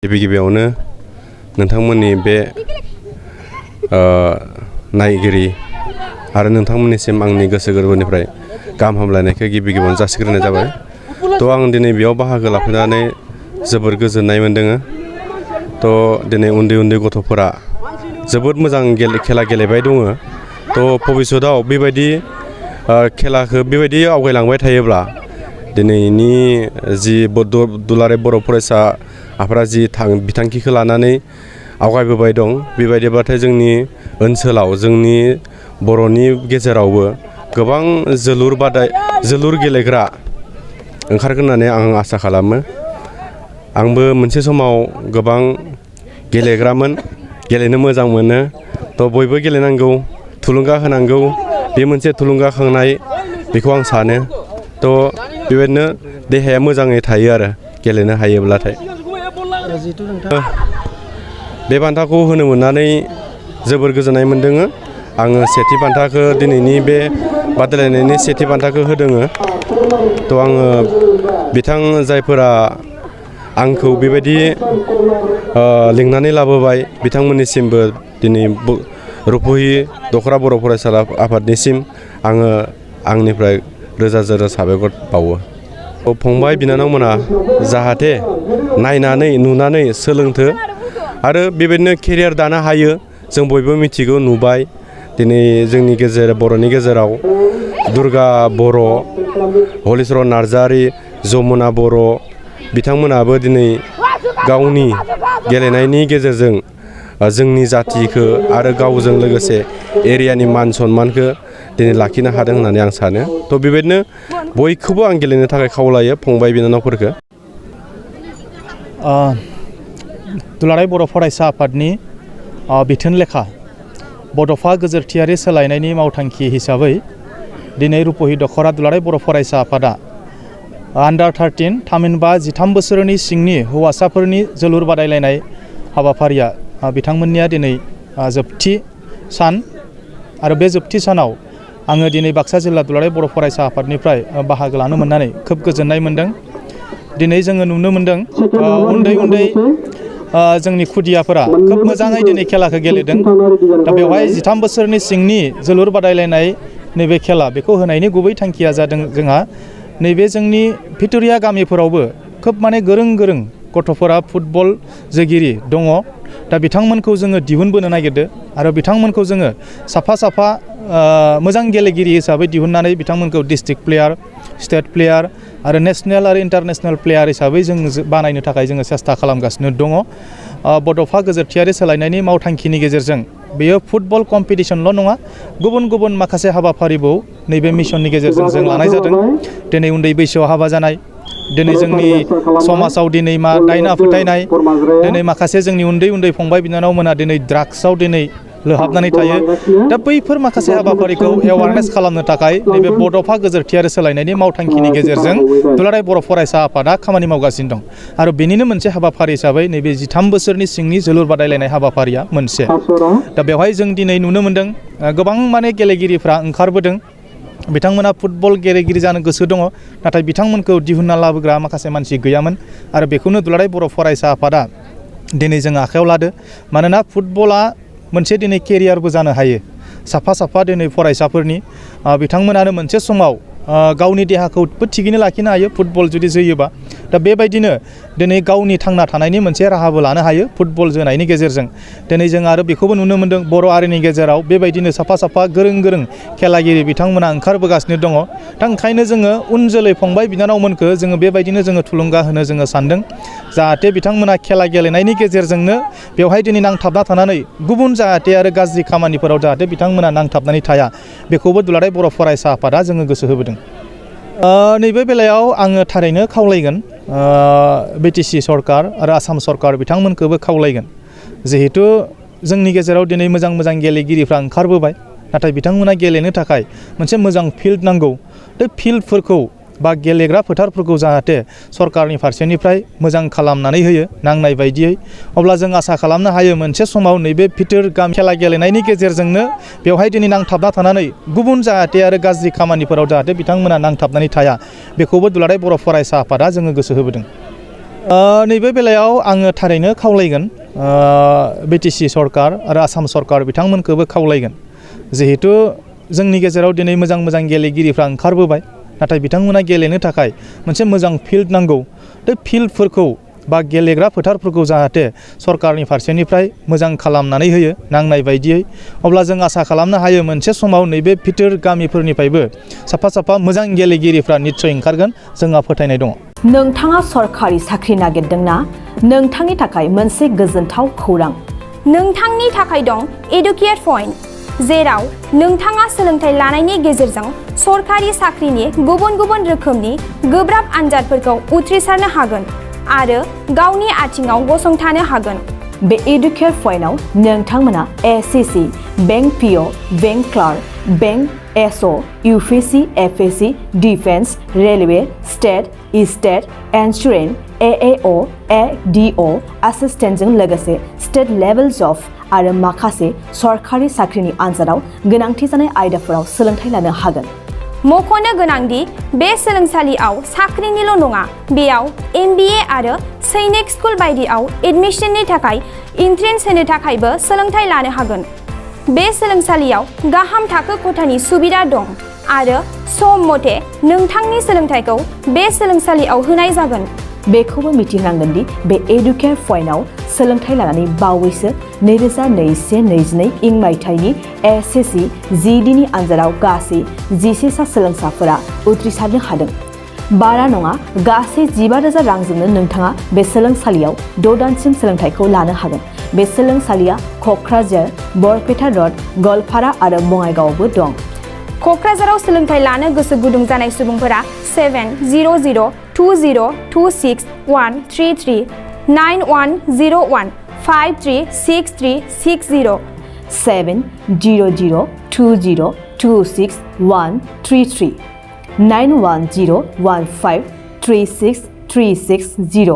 गिबियावनो नोंथांमोननि बे नायगिरि आरो नोंथांमोननिसिम आंनि गोसो गोरबोनिफ्राय गाहाम हामलायनायखौ गिबियावनो जासिग्रोनाय जाबाय। थ' आं दिनै बेयाव बाहागो लाफैनानै जोबोर गोजोननाय मोन्दों। थ' दिनै उन्दै गथ'फोरा जोबोद मोजां खेला गेलेबाय दङ। थ' भबिष्यताव बेबायदि खेलाखौ बेबायदि आवगायलांबाय थायोब्ला दिनैनि जि दुलाराय बर' फरायसा आफादा जि बिथांखिखौ लानानै आवगायबोबाय दं, बेबायदिबाथाय जोंनि ओनसोलाव जोंनि बर'नि गेजेरावबो गोबां जोलुर गेलेग्रा ओंखारगोन होननानै आं आसा खालामो। आंबो मोनसे समाव गोबां गेलेग्रामोन, गेलेनो मोजां मोनो। थ' बयबो गेलेनांगौ, थुलुंगा होनांगौ, बे मोनसे थुलुंगाखांनाय बेखौ आं सानो। थ' बेबायदिनो देहाया मोजाङै थायो आरो गेलेनो हायोब्लाथाय। बे बान्थाखौ होनो मोननानै जोबोर गोजोननाय मोन्दों। आङो सेथि बान्थाखौ दिनैनि बे बादायलायनायनि सेथि बान्थाखौ होदों। थ' आङो बिथां जायफोरा आंखौ बेबायदि लिंनानै लाबोबाय बिथांमोननिसिमबो दिनै रुपहि दख'रा बर' फरायसाला आफादनिसिम आङो आंनिफ्राय रोजा साबायखर बावो। फंबाय बिनानावमोना जाहाथे नायनानै नुनानै सोलोंथो आरो बेबायदिनो केरियार दानो हायो। जों बयबो मिथिगौ, नुबाय दिनै जोंनि बर'नि गेजेराव दुर्गा बर', हलिचरन नार्जारि, जमुना बर' बिथांमोनाबो दिनै गावनि गेलेनायनि गेजेरजों जोंनि जाथिखौ आरो गावजों लोगोसे एरियानि मान सन्मानखौ दिनै लाखिनो हादों होननानै आं सानो। थ' बेबायदिनो बयखौबो आं गेलेनो थाखाय खावलायो फंबाय बिनानावफोरखौ। दुलाराय बर' फरायसा आफादनि बिथोन लेखा बड'फा गोजोरथियारि सोलायनायनि मावथांखि हिसाबै दिनै रुपहि दख'रा दुलाराय बर' फरायसा आफादा आन्डार 13 थामहिनबा 13 बोसोरनि सिंनि हौवासाफोरनि जोलुर बादायलायनाय हाबाफारिया बिथांमोननिया दिनै जोबथि सान। आरो बे जोबथि सानाव आङो दिनै बाक्सा जिल्ला दुलाराय बर' फरायसा आफादनिफ्राय बाहागो लानो मोननानै खोब गोजोननाय मोन्दों। दिनै जोङो नुनो मोन्दों उन्दै जोंनि खुदियाफोरा खोब मोजाङै दिनै खेलाखौ गेलेदों। दा बेवहाय 13 बोसोरनि सिंनि जोलुर बादायलायनाय नैबे खेला बेखौ होनायनि गुबै थांखिया जादों जोंहा नैबे जोंनि भिथोरिया गामिफोरावबो खोब गोरों गथ'फोरा फुटबल जोगिरि दङ। दा बिथांमोनखौ जोङो दिहुनबोनो नागिरदों आरो बिथांमोनखौ जोङो साफा मोजां गेलेगिरि हिसाबै दिहुननानै बिथांमोनखौ डिस्ट्रिक्ट प्लेयार, स्टेट प्लेयार आरो नेसनेल आरो इन्टारनेसनेल प्लेयार हिसाबै जों बानायनो थाखाय जोङो सेस्था खालामगासिनो दङ। बड'फा गोजोरथियारि सोलायनायनि मावथांखिनि गेजेरजों बेयो फुटबल कम्पिटिसनल' नङा, गुबुन माखासे हाबाफारिबो नैबे मिशननि गेजेरजों जों लानाय जादों। दिनै उन्दै बैसोआव हाबा जानाय, दिनै जोंनि समाजाव दिनै दायना फोथायनाय, दिनै माखासे जोंनि उन्दै फंबाय बिनानावमोना दिनै ड्राग्सआव दिनै लोहाबनानै थायो। दा बैफोर माखासे हाबाफारिखौ एवारनेस खालामनो थाखाय नैबे बड'फा गोजोरथियारि सोलायनायनि मावथांखिनि गेजेरजों दुलाराय बर' फरायसा आफादा खामानि मावगासिनो दं। आरो बेनिनो मोनसे हाबाफारि हिसाबै नैबे 13 बोसोरनि सिंनि जोलुर बादायलायनाय हाबाफारिया मोनसे। दा बेवहाय जों दिनै नुनो मोन्दों गोबां गेलेगिरिफ्रा ओंखारबोदों। बिथांमोना फुटबल गेलेगिरि जानो गोसो दङ, नाथाय बिथांमोनखौ दिहुनना लाबोग्रा माखासे मानसि गैयामोन। आरो बेखौनो दुलाराय बर' फरायसा आफादा दिनै जों आखायाव लादो। मानोना फुटबला मोनसे दिनै केरियारबो जानो हायो। साफा दिनै फरायसाफोरनि बिथांमोनानो मोनसे समाव गावनि देहाखौबो थिगैनो लाखिनो हायो फुटबल जुदि जोयोबा। दा बेबायदिनो दिनै गावनि थांना थानायनि मोनसे राहाबो लानो हायो फुटबल जोनायनि गेजेरजों। दिनै जों आरो बेखौबो नुनो मोन्दों बर' हारिनि गेजेराव बेबायदिनो साफा गोरों खेलागिरि बिथांमोना ओंखारबोगासिनो दङ। दा ओंखायनो जोङो उन जोलै फंबाय बिनानावमोनखौ जोङो बेबायदिनो जोङो थुलुंगा होनो जोङो सानदों। जाहाथे बिथांमोना खेला गेलेनायनि गेजेरजोंनो बेवहाय दिनै नांथाबना थानानै गुबुन जाहाथे आरो गाज्रि खामानिफोराव जाहाथे बिथांमोना नांथाबनानै थाया, बेखौबो दुलाराय बर' फरायसा आफादा जोङो गोसो होबोदों। नैबे बेलायाव आङो थारैनो खावलायगोन बिटिसि सरकार आरो आसाम सरकार बिथांमोनखौबो खावलायगोन। जिहेथु जोंनि गेजेराव दिनै मोजां गेलेगिरिफ्रा ओंखारबोबाय, नाथाय बिथांमोना गेलेनो थाखाय मोनसे मोजां फिल्ड नांगौ। बे फिल्डफोरखौ बा गेलेग्रा फोथारफोरखौ जाहाथे सरकारनि फारसेनिफ्राय मोजां खालामनानै होयो नांनाय बायदियै। अब्ला जों आसा खालामनो हायो मोनसे समाव नैबे भिथोर गामि खेला गेलेनायनि गेजेरजोंनो बेवहाय दिनै नांथाबना थानानै गुबुन जाहाथे आरो गाज्रि खामानिफोराव जाहाथे बिथांमोना नांथाबनानै थाया, बेखौबो दुलाराय बर' फरायसा आफादा जोङो गोसो होबोदों। नैबे बेलायाव आङो थारैनो खावलायगोन बिटिसि सरकार आरो आसाम सरकार बिथांमोनखौबो खावलायगोन जिहेतु जोंनि गेजेराव दिनै मोजां मोजां गेलेगिरिफ्रा ओंखारबोबाय नाथाय बिथांमोना गेलेनो थाखाय मोनसे मोजां फिल्ड नांगौ बे फिल्डफोरखौ बा गेलेग्रा फोथारफोरखौ जाहाथे सरकारनि फारसेनिफ्राय मोजां खालामनानै होयो नांनाय बायदियै अब्ला जों आसा खालामनो हायो मोनसे समाव नैबे भिथोर गामिफोरनिफ्रायबो साफा साफा मोजां गेलेगिरिफ्रा निस्सय ओंखारगोन जोंहा फोथायनाय दङ। नोंथाङा सरकारि साख्रि नागिरदोंना नोंथांनि थाखाय मोनसे गोजोनथाव खौरां नोंथांनि थाखाय दं एडुकेट पइन्ट जेराव नोंथाङा सोलोंथाइ लानायनि गेजेरजों सरकारि साख्रिनि गुबुन गुबुन रोखोमनि गोब्राब आनजादफोरखौ उथ्रिसारनो हागोन आरो गावनि आथिङाव गसंथानो हागोन। बे एडुकेट पइन्टआव नोंथांमोना SSC, bank PO, bank clerk, bank SO, UPSC, FSC, defence, railway, state insurance, AAO, ADO एसिस्टेन्टजों लोगोसे स्टेट लेभेल जब आरो माखासे सरकारि साख्रिनि आनजादाव गोनांथि जानाय आयदाफोराव सोलोंथाइ लानो हागोन। मख'नो गोनांदि बे सोलोंसालियाव साख्रिनिल' नङा बेयाव MBA आरो सैनिक स्कुल बायदियाव एडमिशननि थाखाय एन्ट्रेन्स होनो थाखायबो सोलोंथाइ लानो हागोन। बे सोलोंसालियाव गाहाम थाखो खथानि सुबिदा दं आरो सम मथे नोंथांनि सोलोंथाइखौ बे सोलोंसालियाव होनाय जागोन। बेखौबो मिथिनांगोन दि बे एडुकेट पइन्टआव सोलोंथाइ लानानै बावैसो 2021-22 इं मायथाइनि एसएससि GDनि आनजादाव गासै 11 सा सोलोंसाफोरा उथ्रिसारनो हादों। बारा नङा गासै 15,000 रांजोंनो नोंथाङा बे सोलोंसालियाव 6 दानसिम सोलोंथाइखौ लानो हागोन। बे सोलोंसालिया क'क्राझार, बरपेटा रड, गवालपारा आरो बङाइगावआवबो दं। क'क्राझाराव सोलोंथाइ लानो गोसो गुदुं जानाय सुबुंफोरा 70020263133 9101536360 70020263133 9101536360